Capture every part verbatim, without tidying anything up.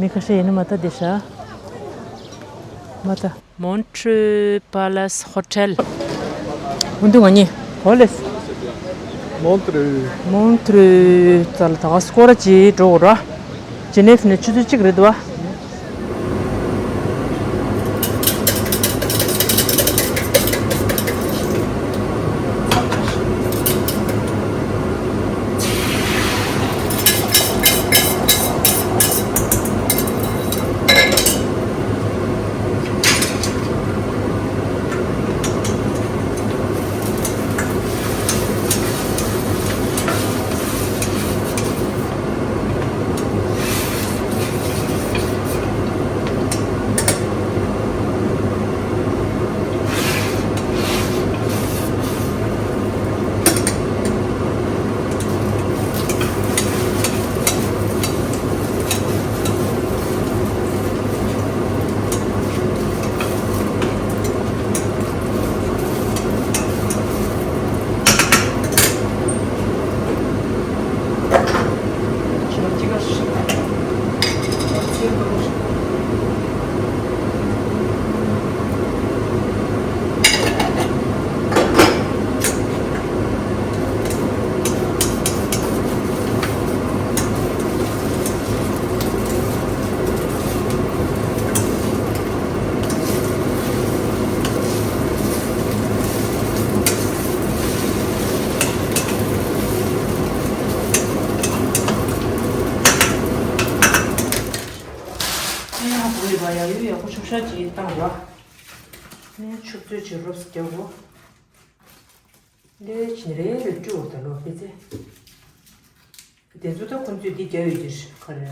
མི་ཁ་ཤས་ཡིན་ན་མ་ལྟ་དེ་ཤ། མ་ལྟ། Montreux Palace Hotel. འུ་འདུག་ང་གཉིས། ཧོ་ལེས། Montreux. Montreux་ཙལ་ད་ག་སྐོར་ར་ཅིག་འགྲོ་འོ་ར། ཇི་ནེབ་ནས་ཆུ་ཚོད་གཅིག་རེད་འདུག་བ། ཨེ་ཡ་བོ་ཡི་བ་ཡ་ཡོད་ཡག་པོ་ཆུ་ཤ་ཅིག་བཏང་ར། ནས་ཆུ་ཚོད་ཅིག་རོབ་སུ་རྒྱག་གོ། འདི་ཕྱིན་རེ་རེ་སྤྲོད་འོ་ད་ལོ་ཕི་ཚེ། དེ་ཚོ་ད་ཁོང་ཚོས་འདི་རྒྱག་ཡོད་ཀྱི་ཁ་རེ།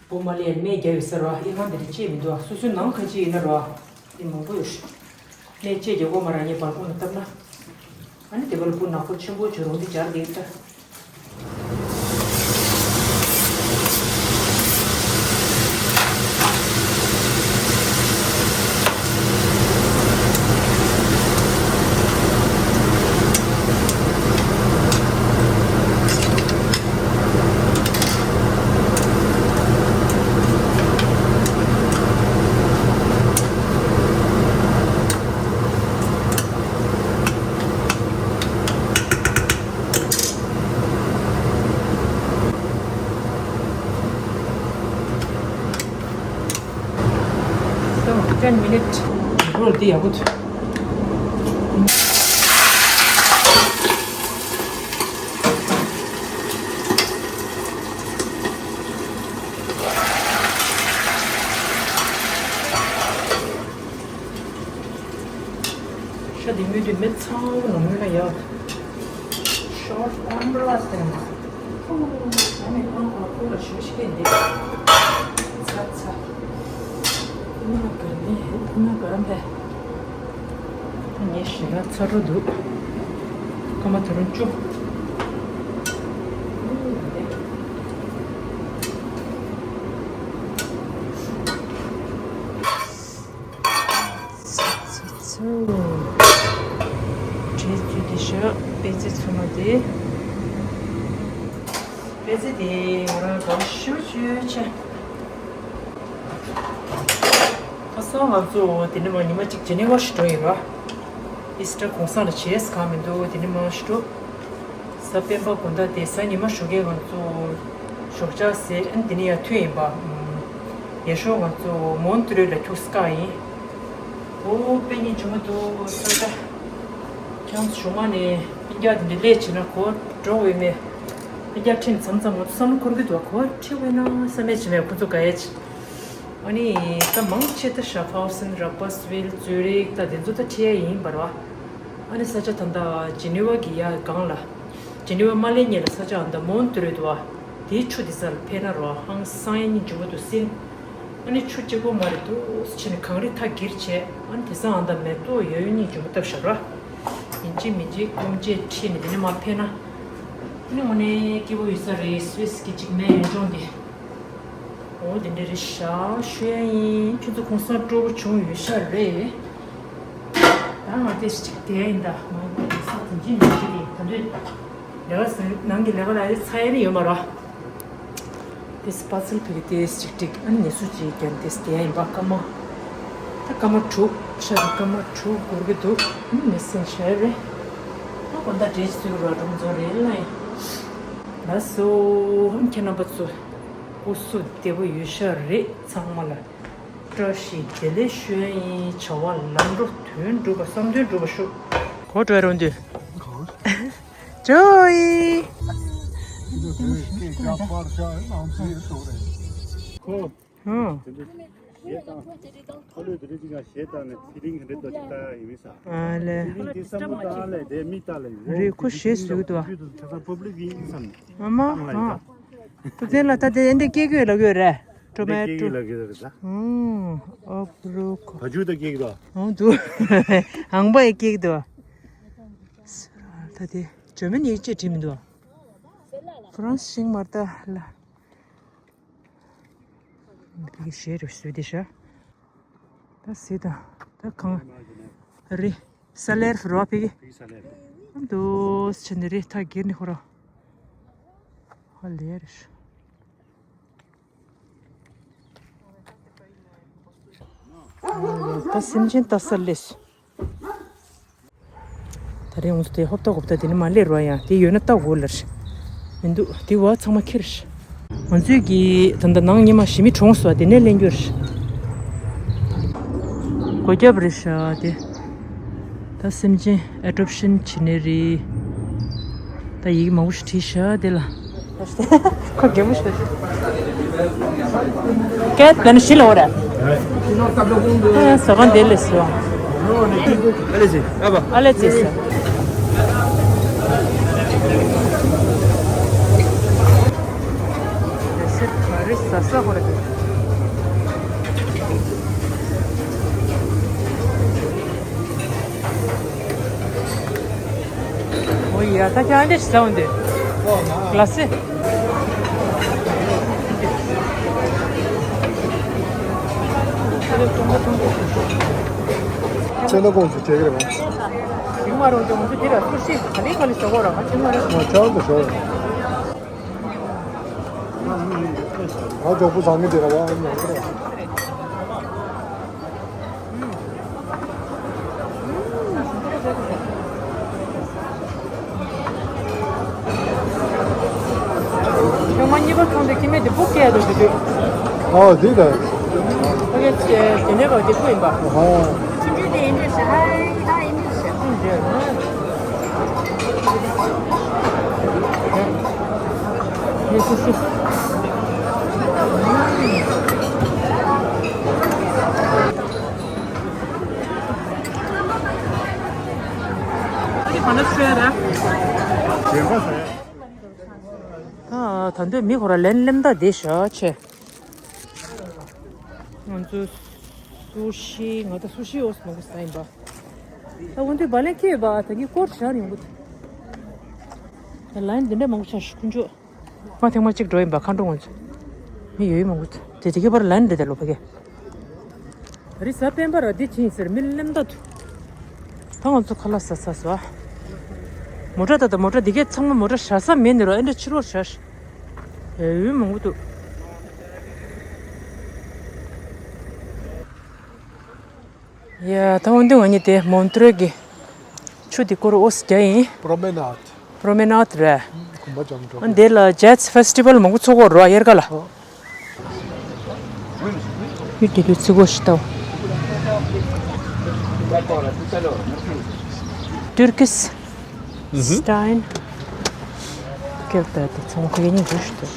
བུ་མ་ལས་སྨན་རྒྱག་ཡོད་ས་རོ་ཨི་ཁང་འདི་རེ་ཅེས་མི་འདུག་སོ་སོའི་ནང་ཁ་ཅིག་ཡིན་ན་རོ། འདི་མང་པོ་ཡོད་ཤི། སྨན་ཅེས་རྒྱག་གོ་མ་ར་ངས་བར་ཁོང་ནས་བཏབ་ན། ཨ་ནི་དེ་བར་བུ་ནག་པོ་ཆེན་པོ་བྱོས་རུང་འདི་སྦྱར་བསྡད་ད། Ten minute. Roll དེ་ཡག་པོ་འདུག་ཤ་དེ་མི་དུས་མེ་ཚ་བོ་ནང་མི་ན་ཡག Short umbrella stand. ཨ་ནི་ཁོང་ཁོང་ཁོང་ལ་ཞུ་ཞིག་ཡིན་འདི། ཚ་ཚ། ཁོང་གར་ནི་ཁོང་གར་འདི། ངས་ཞེ་དྲག་ཚ་རུ་འདུག་སྐར་མ་དེ་རུ་བཅུ། ཚ་ཚ་ཚ། བྲེལ་ཚུལ་འདི་ཤོག་པད་ཚལ་ཚོད་མ་དེ། པད་ཚལ་དེ་ང་རང་རང་ཞུ་ཞུ་ཆེ། ཁ་སང་ང་ཚོ་དེ་ནས་མ་ཉི་མ་གཅིག་ཇི་ནི་ཝ་ཞིག་འགྲོ་ཡིན་ར། ཨི་སི་ཊར་གུང་སེང་ལ་བྱེད་ས་གང་མི་འདུག་དེ་ནས་མ་ཞིག་འགྲོ། གཟའ་སྤེན་པ་དགོང་དག་དེ་གཟའ་ཉི་མ་ཞོགས་ཀས་ང་ཚོ་ཞོགས་ཇ་ཟས་ཨན་དེ་ནས་ཡར་ཐོན་ཡིན་པ། ཡར་ཞོགས་ང་ཚོ་མོན་ཏྲོལ་ལ་ཁྱུག་སྐག་ཡིན། ཨོ་དཔེ་ཉིན་ཇུ་མ་དུ་ས་ད། ཁྱང་ཞུ་མ་ནས་སྤུན་ཀྱག་དེ་འདྲ་ལས་བྱེད་ན་གོ་འགྲོ་འོས་མེད། སྤུན་ཀྱག་ཁྲིམས་མཚམས་མཚམས་ང་ཚོ་བསམ་བློ་འཁོར་གི་འདུག་གོ་ཁྲི་འོས་ན་བསམ་མེད་བྱེད་མེད་ཁོ་ཚོ་ག་ཡེ་ཆེ། ཨ་ནི་ད་མང་ཆེ་ད་ཤ་ཕའོ་སན་རག་པ་སི་ཝིལ་ཙུ་རིག་ད་དེ་ཚོ་ད་ཁྲི་ཡ་ཡིན་པར་བ། ཨ་ནི་ས་ཆ་ད་ད་ཇི་ནི་ཝ་གི་ཡ་གང་ལ། ཇི་ནི་ཝ་མ་ལེ་ཉེ་ལ་ས་ཆ་ཨ་ད་མོན་ཏྲོལ་དུ་བ། དེའི་ཆུ་དེ་ས་ལ་ཕེབས་ན་རོ་ཧང་སང་ཡ་གཉིས་འཇུ་མ་དུ་སིན། ཨ་ནི་ཆུ་གཅིག་པོ་མ་རེད་འདུག་ཕྱིན་ནས་གངས་རི་ཐག་གིར་བྱས་ཨ་ནི་དེ་སང་ཨ་ད་མེ་ཏོག་ཡོད་ཡོད་གཉིས་འཇུ་མ་བཏབ་ཤག་ར། ཡིན་གཅིག་མིན་གཅིག་སྐོམ་བྱས་ཁྲིད་ནས་དེ་ནས་མ་ཕེབས་ན། ཨ་ནི་དངོས་གནས་སྐྱིད་པོ་ཡོད་ས་རེད་སུད་སི་གི་གཅིག་མེད་ཡོད་ལྗོངས་དེ། འོ་དེ་འདྲ་རེད་ཤག་ཞུ་ཡ་ཡིན། ཁྱོད་ཚོ་གུང་སེང་སྤྲོ་པོ་བྱུང་ཡོད་ཤག་རེད། ད་ང་དེ་ཞིག་དེ་ཡིན་ད་ང་ས་དེ་འཇིག་མི་འཇིག་རེད་ད་འདོད། ལས་ཀ་ཟེར་ནང་གི་ལས་ཀ་ལ་ཡི་ཚ་ཡ་ནི་ཡོད་མ་རེད། ཏེས་པ་ཚལ་ཕ་གི་ཏེས་ཅིག་ཏིག་ཨ་ནི་སུ་ཅིག་ཀྱང་ཏེས་དེ་ཡིན་པ་སྐར་མ། ད་སྐར་མ་དྲུག་ཤར་སྐར་མ་དྲུག་འགོར་གི་འདུག་ཨ་ནི་སེམས་ཤར་རེད། ཨ་གོ་ད་འདྲེས་སུ་ར་སྒྲོམ་རྫོང་རེད་ལ་ཡིན། ལགས་སོ། ཨ་ཁྱེད་རྣམ་པ་ཚོ་སྐུ་གཟུགས་བདེ་པོ་ཡོད་ཤག་རེད། ཚང་མ་ལ་བཀྲ་ཤིས་བདེ་ལེགས་ཞུ་ཡ་ཡིན། བྱ་བ་ལམ་འགྲོ་དོན་འགྲུབ་པ་བསམ་དོན་འགྲུབ་པ་ཤོག་གོ་འགྲོ་རུང་དུས། ཇོ་ཡི། ཨ་ལེ། རི་ཁོ་ཞེས་ཟུག་འདུག་ཨ་མ། ཨ། ཐུབ་བསྟན་ལ་ད་དེ་འདི་སྐྱེ་དགོས་ལ་དགོས་རེད། ཊོ་མེ་ཊོ། ཨོ་བྲོ་ཁོ། བ་ཇུ་ད་སྐྱེ་གི་འདུག་ཨང་དུ། ཨང་པ་ཡི་སྐྱེ་གི་འདུག་ད་དེ་ཇོ་མིན་ཡིག་ཅེས་བྲིས་མི་འདུག་ཧྥ་རན་སི་ཤིང་མར་ད་ལ། ཕ་གི་གཞས་རེ་བཟོས་ཏེ་ཤ། ད་སི་ད། ད་གང་། རི། ས་ལེར་རོ་ཕ་གི། འདུག་ཕྱིན་ནི་རི་ཐག་གིར་ནི་ཁོ་ར། ཧ་ལེ་རེ་ཤ། ད་སེམས་ཅན་ལྟ་ས་ལས་སུ། ད་རེས་ང་ཚོ་དེ་ཧོབ་ཏ་ཧོབ་ཏ་དེ་ནི་མ་སླེབས་རོགས་ཡ། དེ་ཡོད་ན་ལྟ་དགོས་ལར། མི་འདུག་དེ་བ་ཚང་མ་ཁྱེར། ང་ཚོས་ཀྱི་ད་ལྟ་ནང་ཉི་མ་ཞི་མི་གྲོངས་སོ། དེ་ནས་ལེན་རྒྱུར། སྒོ་རྒྱབ་རེད་ཤག་དེ། ད་སེམས་ཅན་ཨེ་ཌོབ་ཤན་བྱེད་ནི་རེད། ད་ཡིག་མང་པོ་ཞིག་བྲིས་ཤག་དེ་ལ། ཁོ་རྒན་པོ་ཞིག་ལ་ཞིག་སྐད་དེ་ནི་ཞི་ལ་འོ་ར། ཟ་ཁང་དེ་ལས་སོ། ཨ་ལེ་ཙི། ཨ་བ། ཨ་ལེ་ཙི་ཟེར། ག་རེ་ཟ་ས་ཧོ་ར་དེ། ཨོ་ཡ། ད་ཁྱེད་ཨ་འདྲས་ཟ་འོང་དུས། ག་ལ་སེ། ཚོན་མདོག་ཁོངས་སུ་བྱེད་ཀྱི་རེད་པ། ཞིག་མ་རུང་ཅང་ཚོ་དེ་ལ་སུ་ཤི་ག་ལེ་ག་ལེ་ཟ་གོ་ར་ང་ཅི་མ་རེད། ང་ཆང་དུ་ཞོག་ང་ཇོག་པོ་བཟང་གི་དེ་ར་བ་ང་ཡོང་གི་རེད། ཡང་མ་གཉིས་པ་ཚོང་དེ་ཁྱི་མེད་དེ་སྤུ་སྐྱེ་ཡ་དོ་དེ་དུས། ཨོ་དེ་ད། ཨོ་ཡ་ཅེ་དེ་ནས་རོ་དེ་སྤུ་ཡིན་པ། ཨོ། ཁྱི་མེད་དེ་ཡིན་དེ་ཤ་ཧའི་ཧའི་ཡིན་དེ་ཤ་ཀུན་དེ། ཡེ་སུ་སུ། ཨ། ད་འདོད་མི་ཁོ་ར་ལན་ལེམ་ད་དེ་ཤ་ཆེ། ང་ཚོ་སུ་ཤི། ང་ད་སུ་ཤི་འོ་སི་མང་པོ་ཟ་ཡིན་པ། ད་འོ་འདུས་བ་ལན་ཁེ་ཡོད་པ། ད་གི་སྐོར་ཤར་ཡོང་གི་འདུག་ལན་འདི་འདྲ་མང་པོ་ཆགས་ཤི་ཁུ་འཇོག་མ་ཐེངས་མ་གཅིག་འགྲོ་ཡིན་པ། ཁ་འགྲོ་ང་ཚོ་མི་ཡོད་ཡོད་མང་པོ་དེ་དེ་གི་བར་ལན་རེད་དེ་ལོ་ཕ་གི། རི་ས་སྤེན་པ་ར་འདི་ཕྱིན་ཟེར་མི་ལེམ་ད་དུ། ད་ང་ཚོ་ཁ་ལག་ཟ་ས་ཟ། མོ་ཊ་ད་ད་མོ་ཊ་འདི་གས་ཚང་མ་མོ་ཊ་བཞག་ས་མེད་ནི་རོ། ཨེ་འདྲ་ཕྱི་རོལ་བཞག་ཨེ་ཡུན་མང་པོ་འདུག་ཡ་ད་འོན་ཏེ་ང་གཉིས་དེ་མོན་ཏྲོའི་གི་ཆུ་དེ་སྐོར་འོ་སི་རྒྱ་ཡིན། པྲོ་མེ་ནཱཌ། པྲོ་མེ་ནཱཌ་རེད། གུམ་པ་ལྗང་འགྲོ། ཨ་འདི་ལ་ཇེ་ཛི་ཕེ་སི་ཊི་བལ་མང་པོ་ཚོགས་ཀྱི་ཡོད་རེད་པ་དབྱར་ཁ་ལ། ཡུལ་དེ་དུས་ཚིག་གོ་ཤི་ཏོ། ཏུར་ཀིས་སི་ཊའིལ། སྐད་བརྡ་དེ་ཚང་མ་ཁོ་གཉིས་འདུག་ཤི་ཏོ།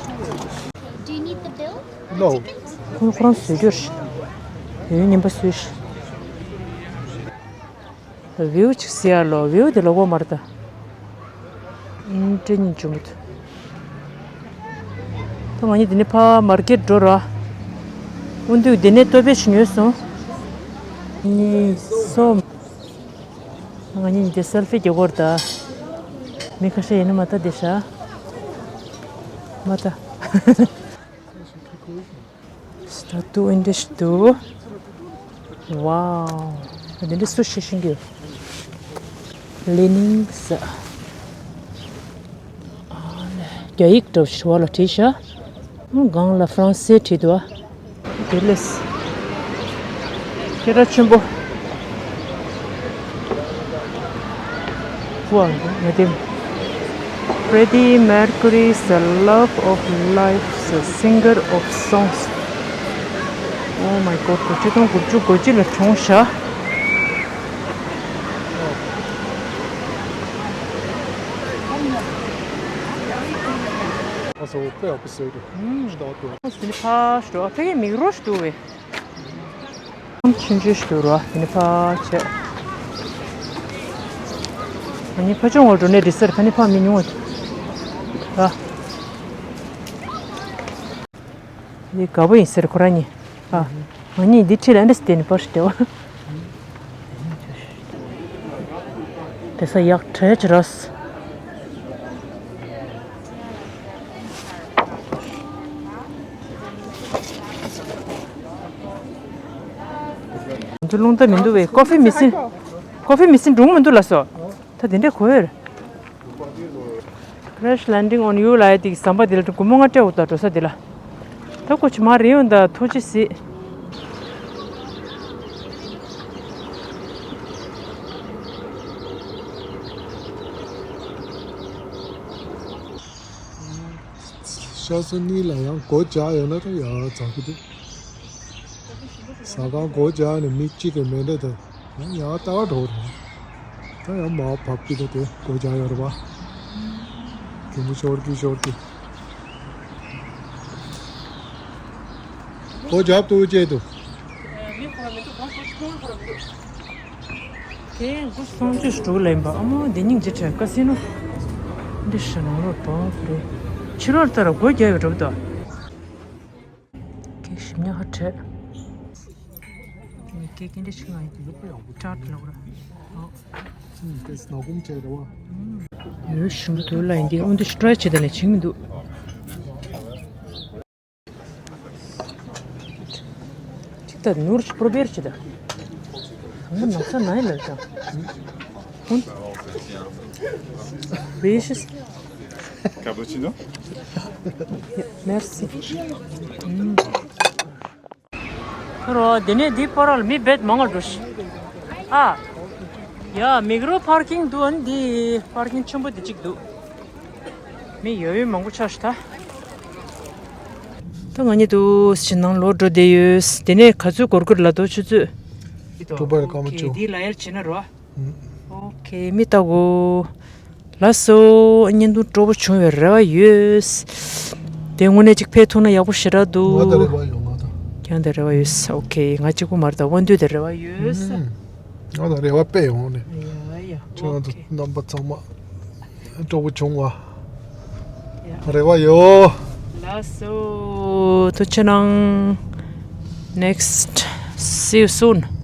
Do you need the bill? No. ཁོང་ཁོ་རང་བཟོས་རྒྱུར་ཤི། ཡོད་ཉན་པ་བཟོས་ཤི། ཝིའུ་ཅིག་སི་ཡ་ལོ། ཝིའུ་དེ་ལོ་གོ་མར་ད། ཨིན་ཏྲེ་ཉིན་ཅུ་མུད། ད་ང་གཉིས་དེ་ནས་ཕ་མར་ཀེཊ་འགྲོ་ར། འོན་ཏུ་དེ་ནས་ལྟོ་ཕད་ཞིག་ཉོས་སོང་། གཉིས་གསུམ། ང་གཉིས་དེ་སེལ་ཕི་རྒྱག་གོ་ར་ད། མི་ཁ་ཤས་ཡིན་ན་མ་ད་དེ་ཤ། མ་ད། སི་ཏ་ཏུ་ཨིན་ཏྲེ་ཤི་ཏུ། ཝའོ། འདི་འདྲ་སུ་ཤེས་ཤིང་གི། ལི་ནིང་ས། རྒྱ་ཡིག་འདྲ་བོ་ཞིག་བ་ལ་བྲིས་ཤག་སྒང་ལ་ཧྥ་རན་སིའི་བྲིས་འདུག་ཨ། དེ་ལས། སྐད་གྲགས་ཆེན་པོ། ཧུའང་མ་དེ། Freddie Mercury is the love of life, the singer of songs. Oh my god, ཁོ་ཆིག་སྟོང་དགུ་བརྒྱ་དགུ་བཅུ་ལ་གྲོངས་ཤག་ཨ་སོ་དཔེ་ཡག་པོ་བཟོས་འདུག་ཨུམ། ལྟ་བ་དེ་ནི་ཕ་ཞོ་ཕ་གི་མིག་རོ་ཞིག་འདུག་བས། ཆུང་ཆུང་ཞིག་འདུག་ར་དེ་ནི་ཕ་ཆེ། ཨ་ནི་ཕ་ཆུང་བ་འགྲོ་ནས་རི་སར་ཕ་ནི་ཕ་མི་ཉུང་བ་ར། འདི་དགའ་པོ་ཡིན་ཟེར་ཁོ་རང་གཉིས། ཨ། ང་གཉིས་འདི་ཁྲིད་ལ་འདྲ་སྟེ་ནི་པར་ཞིག་སྟེ་བ། དེ་ས་ཡག་བྲལ་ཅི་ར། འདི་རླུང་རྟ་མི་འདུག་བས། ཀོ་ཧྥི་མི་སྲིན། ཀོ་ཧྥི་མི་སྲིན་སྒྲུང་མི་འདུག་ལ་སོ། ད་དེ་འདྲས་གོ་ཡོད། Crash Landing on You ལ་ཡ་དེ་ཟམ་པ་དེ་ལ་སྒོར་མོ་ལྔ་སྤྲད་འོ་ད་འགྲོ་ས་དེ་ལ། ད་ཁོ་ཆུ་མ་རེད་འོ་ད་ཐུགས་རྗེ་གཟིགས། ཤ་ཚ་གཉིས་ལ་ཡང་སྒོ་རྒྱག་ཡོད་ན་ད་ཡག་ཚ་གི་འདུག་ཟ་ཁང་སྒོ་རྒྱག་ནས་མི་གཅིག་གི་མེ་འདྲ་དང་ཡང་ཡང་ལྟ་བ་འགྲོ་རེད། ད་ཡང་མ་བབ་ཀི་ད་དེ་སྒོ་རྒྱག་ཡོད་རེད་པ། གད་མོ་ཤོར་གི་ཤོར་གི། སྒོ་རྒྱབ་ཏུ་བཅད་དུ། དེ་སྒོ་སོང་ཅུ་དྲུག་ལ་ཡིན་པ་ཨ་མོ་འདི་སྙིང་རྗེ་ཁྲལ་ཀ་སི་ནོ། འདི་ཤ་ནང་ལོག་པང་རེད། ཕྱི་རོལ་ལྟར་སྒོ་རྒྱག་ཡོད་འགྲོ་དོ། ཀེ་ཞིམ་ཉག་ཧ་ཁྲལ། ཀེ་ཀེ་འདི་ཆུ་ང་ཡིན་ཀྲག་ལོག་ར། ཀེ་སྣ་ཁུང་ཆེ་རེད་བ། ཡོད་ཞིམ་དུ་ལ་ཡིན་འདི་འོན་ཏེ་སྤྲོད་བྱེད་དེ་ལས་བྱིང་མི་འདུག་ཅིག་ད་ནོར་ཅིག་པོ་རེ་བེར་ཅིག་ད། ཨ་མ་ན་ཚ་ན་ཡི་ལ་ཅང་། ཧུན། Gracious. Cappuccino? Merci. ཁོ་རོ་དེ་ནས་འདི་པར་ལ་མི་བེད་མང་ང་འགྲོ་ཤི། ཨ། ཡ་མིག་རོ་པར་ཀིང་འདུག་ཨ་ནི་འདི་པར་ཀིང་ཆེན་པོ་འདི་གཅིག་འདུག་མི་ཡོད་ཡོད་མང་པོ་ཆགས་ཤི་ད། ད་ང་གཉིས་འདུག་ཕྱི་ནང་ལོག་འགྲོ་བསྡད་ཡོད། དེ་ནས་ག་ཚོད་འགོར་གི་རེད་ལབ་དོ་ཆུ་ཚོད། དྲུག་པ་རེད་སྐར་མ་བཅུ། འདི་ལ་ཡར་བྱེད་ན་རོ། ཨོ་ཁེ་མི་ལྟ་གོ། ལགས་སོ། བརྙན་ཐུང་སྤྲོ་པོ་བྱུང་བའི་རེ་བ་ཡོད། དེ་དངོས་གནས་ཅིག་ཕེབས་ཐུབ་ན་ཡག་པོ་ཞེ་དྲག་འདུག་ང་ད་རེ་བ་ཡོད་ང་ད། ཀྱང་དེ་རེ་བ་ཡོད། ཨོ་ཁེ། ང་གཅིག་པུ་མ་རེད་ད། དབང་འདུས་དེ་རེ་བ་ཡོད། ང་ད་རེ་བ་དཔེ་ཡོང་ནས། ཡ་ཡ། ཁྱེད་རང་ཚོ་ཨོ་ཁེ། རྣམ་པ་ཚང་མ་སྤྲོ་པོ་བྱུང་བ། ཡ། རེ་བ་ཡོད། ལགས་སོ། ཐུགས་རྗེ་གནང་། Next. See you soon.